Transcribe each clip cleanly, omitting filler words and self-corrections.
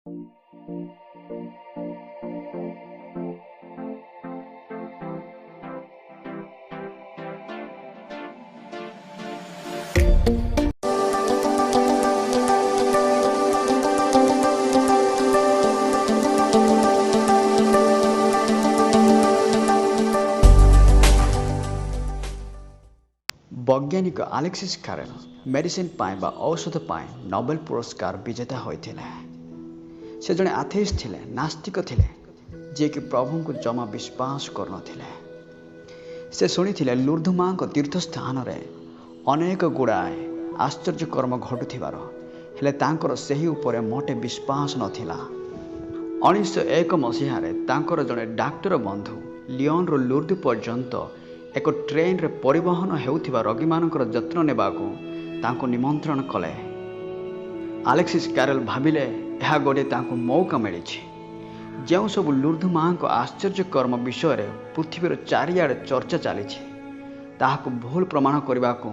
ବୈଜ୍ଞାନିକ Alexis କାରେଲ medicine ପାଇଁ ବା ଔଷଧ ପାଇଁ ନୋବେଲ ପୁରସ୍କାର ବିଜେତା ହୋଇଥିଲେ। ସେ ଜଣେ ଆଥେଇଷ୍ଟ ଥିଲେ, ନାସ୍ତିକ ଥିଲେ, ଯିଏକି ପ୍ରଭୁଙ୍କୁ ଜମା ବିଶ୍ୱାସ କରୁନଥିଲେ। ସେ ଶୁଣିଥିଲେ ଲୁର୍ଦ୍ଧୁ ମାଙ୍କ ତୀର୍ଥସ୍ଥାନରେ ଅନେକ ଗୁଡ଼ାଏ ଆଶ୍ଚର୍ଯ୍ୟ କର୍ମ ଘଟୁଥିବାର, ହେଲେ ତାଙ୍କର ସେହି ଉପରେ ମୋଟେ ବିଶ୍ୱାସ ନଥିଲା। 1901 ମସିହାରେ ତାଙ୍କର ଜଣେ ଡାକ୍ତର ବନ୍ଧୁ ଲିଅନ୍ରୁ ଲୁର୍ଦ୍ଧୁ ପର୍ଯ୍ୟନ୍ତ ଏକ ଟ୍ରେନ୍ରେ ପରିବହନ ହେଉଥିବା ରୋଗୀମାନଙ୍କର ଯତ୍ନ ନେବାକୁ ତାଙ୍କୁ ନିମନ୍ତ୍ରଣ କଲେ। ଆଲେକ୍ସିସ୍ କାରେଲ ଭାବିଲେ ଏହା ଗୋଟିଏ ତାଙ୍କୁ ମୌକା ମିଳିଛି। ଯେଉଁ ସବୁ ଲୁର୍ଦ୍ଧୁ ମାଙ୍କ ଆଶ୍ଚର୍ଯ୍ୟ କର୍ମ ବିଷୟରେ ପୃଥିବୀର ଚାରିଆଡ଼େ ଚର୍ଚ୍ଚା ଚାଲିଛି, ତାହାକୁ ଭୁଲ ପ୍ରମାଣ କରିବାକୁ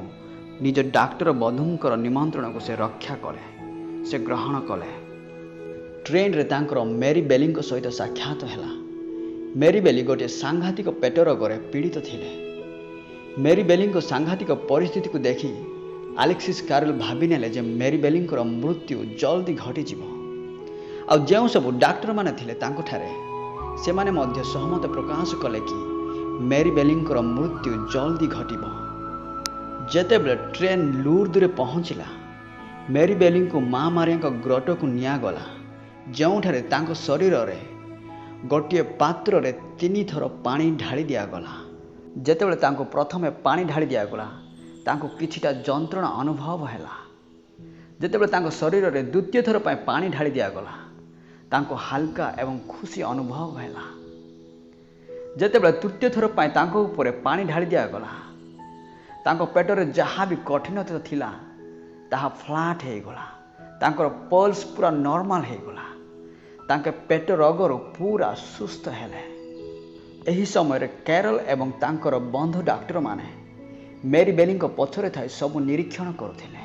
ନିଜ ଡାକ୍ତର ବନ୍ଧୁଙ୍କର ନିମନ୍ତ୍ରଣକୁ ସେ ରକ୍ଷା କଲେ, ସେ ଗ୍ରହଣ କଲେ। ଟ୍ରେନ୍ରେ ତାଙ୍କର ମେରି ବେଲିଙ୍କ ସହିତ ସାକ୍ଷାତ ହେଲା। ମେରି ବେଲି ଗୋଟିଏ ସାଂଘାତିକ ପେଟ ରୋଗରେ ପୀଡ଼ିତ ଥିଲେ। ମେରି ବେଲିଙ୍କ ସାଂଘାତିକ ପରିସ୍ଥିତିକୁ ଦେଖି ଆଲେକ୍ସିସ୍ କାରେଲ ଭାବିନେଲେ ଯେ ମେରି ବେଲିଙ୍କର ମୃତ୍ୟୁ ଜଲ୍ଦି ଘଟିଯିବ। ଆଉ ଯେଉଁ ସବୁ ଡାକ୍ତରମାନେ ଥିଲେ ତାଙ୍କଠାରେ, ସେମାନେ ମଧ୍ୟ ସହମତ ପ୍ରକାଶ କଲେ କି ମେରି ବେଲିଙ୍କର ମୃତ୍ୟୁ ଜଲ୍ଦି ଘଟିବ। ଯେତେବେଳେ ଟ୍ରେନ୍ ଲୁର୍ଦ୍ଦରେ ପହଞ୍ଚିଲା, ମେରି ବେଲିଙ୍କୁ ମା ମାରିଆଙ୍କ ଗ୍ରଟକୁ ନିଆଗଲା, ଯେଉଁଠାରେ ତାଙ୍କ ଶରୀରରେ ଗୋଟିଏ ପାତ୍ରରେ 3 ଥର ପାଣି ଢାଳି ଦିଆଗଲା। ଯେତେବେଳେ ତାଙ୍କୁ ପ୍ରଥମେ ପାଣି ଢାଳି ଦିଆଗଲା, ତାଙ୍କୁ କିଛିଟା ଯନ୍ତ୍ରଣା ଅନୁଭବ ହେଲା। ଯେତେବେଳେ ତାଙ୍କ ଶରୀରରେ ଦ୍ୱିତୀୟ ଥର ପାଇଁ ପାଣି ଢାଳି ଦିଆଗଲା, ତାଙ୍କୁ ହାଲକା ଏବଂ ଖୁସି ଅନୁଭବ ହେଲା। ଯେତେବେଳେ ତୃତୀୟ ଥର ପାଇଁ ତାଙ୍କ ଉପରେ ପାଣି ଢାଳି ଦିଆଗଲା, ତାଙ୍କ ପେଟରେ ଯାହା ବି କଠିନତା ଥିଲା ତାହା ଫ୍ଲାଟ୍ ହେଇଗଲା। ତାଙ୍କର ପଲ୍ସ ପୁରା ନର୍ମାଲ ହେଇଗଲା। ତାଙ୍କ ପେଟ ରୋଗରୁ ପୁରା ସୁସ୍ଥ ହେଲେ। ଏହି ସମୟରେ କ୍ୟାରଲ ଏବଂ ତାଙ୍କର ବନ୍ଧୁ ଡାକ୍ତରମାନେ ମେରି ବେଲିଙ୍କ ପଛରେ ଥାଇ ସବୁ ନିରୀକ୍ଷଣ କରୁଥିଲେ।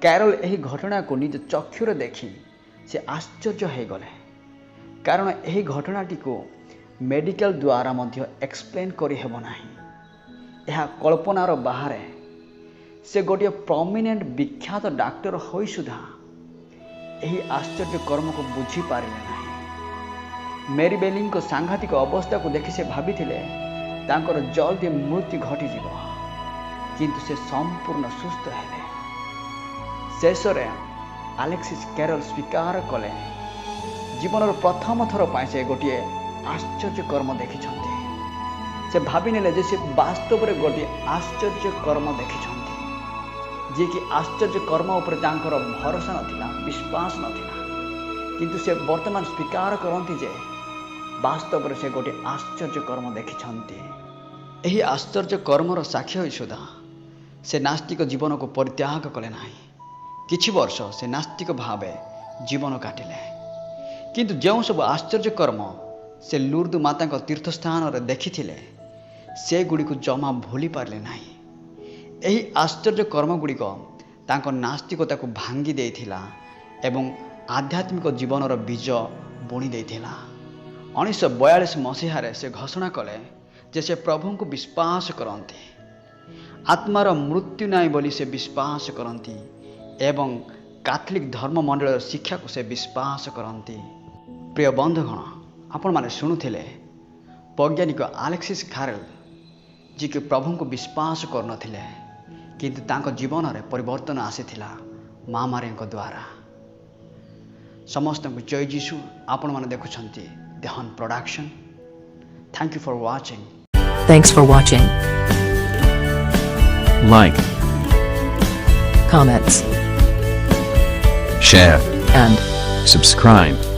କ୍ୟାରଲ ଏହି ଘଟଣାକୁ ନିଜ ଚକ୍ଷୁରେ ଦେଖି ସେ ଆଶ୍ଚର୍ଯ୍ୟ ହୋଇଗଲେ, କାରଣ ଏହି ଘଟଣାଟିକୁ ମେଡ଼ିକାଲ ଦ୍ୱାରା ମଧ୍ୟ ଏକ୍ସପ୍ଲେନ୍ କରିହେବ ନାହିଁ। ଏହା କଳ୍ପନାର ବାହାରେ। ସେ ଗୋଟିଏ ପ୍ରମିନେଣ୍ଟ ବିଖ୍ୟାତ ଡାକ୍ତର ହୋଇ ସୁଦ୍ଧା ଏହି ଆଶ୍ଚର୍ଯ୍ୟ କର୍ମକୁ ବୁଝିପାରିଲେ ନାହିଁ। ମେରି ବେଲିଙ୍କ ସାଂଘାତିକ ଅବସ୍ଥାକୁ ଦେଖି ସେ ଭାବିଥିଲେ ତାଙ୍କର ଜଲ୍ଦି ମୃତ୍ୟୁ ଘଟିଯିବ, କିନ୍ତୁ ସେ ସମ୍ପୂର୍ଣ୍ଣ ସୁସ୍ଥ ହେଲେ। ଶେଷରେ ଆଲେକ୍ସିସ୍ କ୍ୟାରଲ ସ୍ୱୀକାର କଲେ, ଜୀବନର ପ୍ରଥମ ଥର ପାଇଁ ସେ ଗୋଟିଏ ଆଶ୍ଚର୍ଯ୍ୟ କର୍ମ ଦେଖିଛନ୍ତି। ସେ ଭାବିନେଲେ ଯେ ସେ ବାସ୍ତବରେ ଗୋଟିଏ ଆଶ୍ଚର୍ଯ୍ୟ କର୍ମ ଦେଖିଛନ୍ତି, ଯିଏକି ଆଶ୍ଚର୍ଯ୍ୟ କର୍ମ ଉପରେ ତାଙ୍କର ଭରସା ନଥିଲା, ବିଶ୍ୱାସ ନଥିଲା। କିନ୍ତୁ ସେ ବର୍ତ୍ତମାନ ସ୍ୱୀକାର କରନ୍ତି ଯେ ବାସ୍ତବରେ ସେ ଗୋଟିଏ ଆଶ୍ଚର୍ଯ୍ୟ କର୍ମ ଦେଖିଛନ୍ତି। ଏହି ଆଶ୍ଚର୍ଯ୍ୟ କର୍ମର ସାକ୍ଷୀ ହୋଇ ସୁଦ୍ଧା ସେ ନାସ୍ତିକ ଜୀବନକୁ ପରିତ୍ୟାଗ କଲେ ନାହିଁ। କିଛି ବର୍ଷ ସେ ନାସ୍ତିକ ଭାବେ ଜୀବନ କାଟିଲେ, କିନ୍ତୁ ଯେଉଁ ସବୁ ଆଶ୍ଚର୍ଯ୍ୟ କର୍ମ ସେ ଲୁର୍ଦୁ ମାତାଙ୍କ ତୀର୍ଥସ୍ଥାନରେ ଦେଖିଥିଲେ, ସେଗୁଡ଼ିକୁ ଜମା ଭୁଲି ପାରିଲେ ନାହିଁ। ଏହି ଆଶ୍ଚର୍ଯ୍ୟ କର୍ମଗୁଡ଼ିକ ତାଙ୍କ ନାସ୍ତିକତାକୁ ଭାଙ୍ଗି ଦେଇଥିଲା ଏବଂ ଆଧ୍ୟାତ୍ମିକ ଜୀବନର ବୀଜ ବୁଣି ଦେଇଥିଲା। 1942 ମସିହାରେ ସେ ଘୋଷଣା କଲେ ଯେ ସେ ପ୍ରଭୁଙ୍କୁ ବିଶ୍ୱାସ କରନ୍ତି, ଆତ୍ମାର ମୃତ୍ୟୁ ନାହିଁ ବୋଲି ସେ ବିଶ୍ୱାସ କରନ୍ତି ଏବଂ କାଥଲିକ ଧର୍ମମଣ୍ଡଳୀର ଶିକ୍ଷାକୁ ସେ ବିଶ୍ୱାସ କରନ୍ତି। ପ୍ରିୟ ବନ୍ଧୁଗଣ, ଆପଣମାନେ ଶୁଣୁଥିଲେ ବୈଜ୍ଞାନିକ ଆଲେକ୍ସିସ୍ ଖାରେଲ, ଯିଏକି ପ୍ରଭୁଙ୍କୁ ବିଶ୍ୱାସ କରୁନଥିଲେ, କିନ୍ତୁ ତାଙ୍କ ଜୀବନରେ ପରିବର୍ତ୍ତନ ଆସିଥିଲା ମା ମାରିଙ୍କ ଦ୍ୱାରା। ସମସ୍ତଙ୍କୁ ଜୟ ଯୀଶୁ। ଆପଣମାନେ ଦେଖୁଛନ୍ତି ଦେହନ production. Thank you for watching. Thanks for watching. Like, Comments share, and subscribe.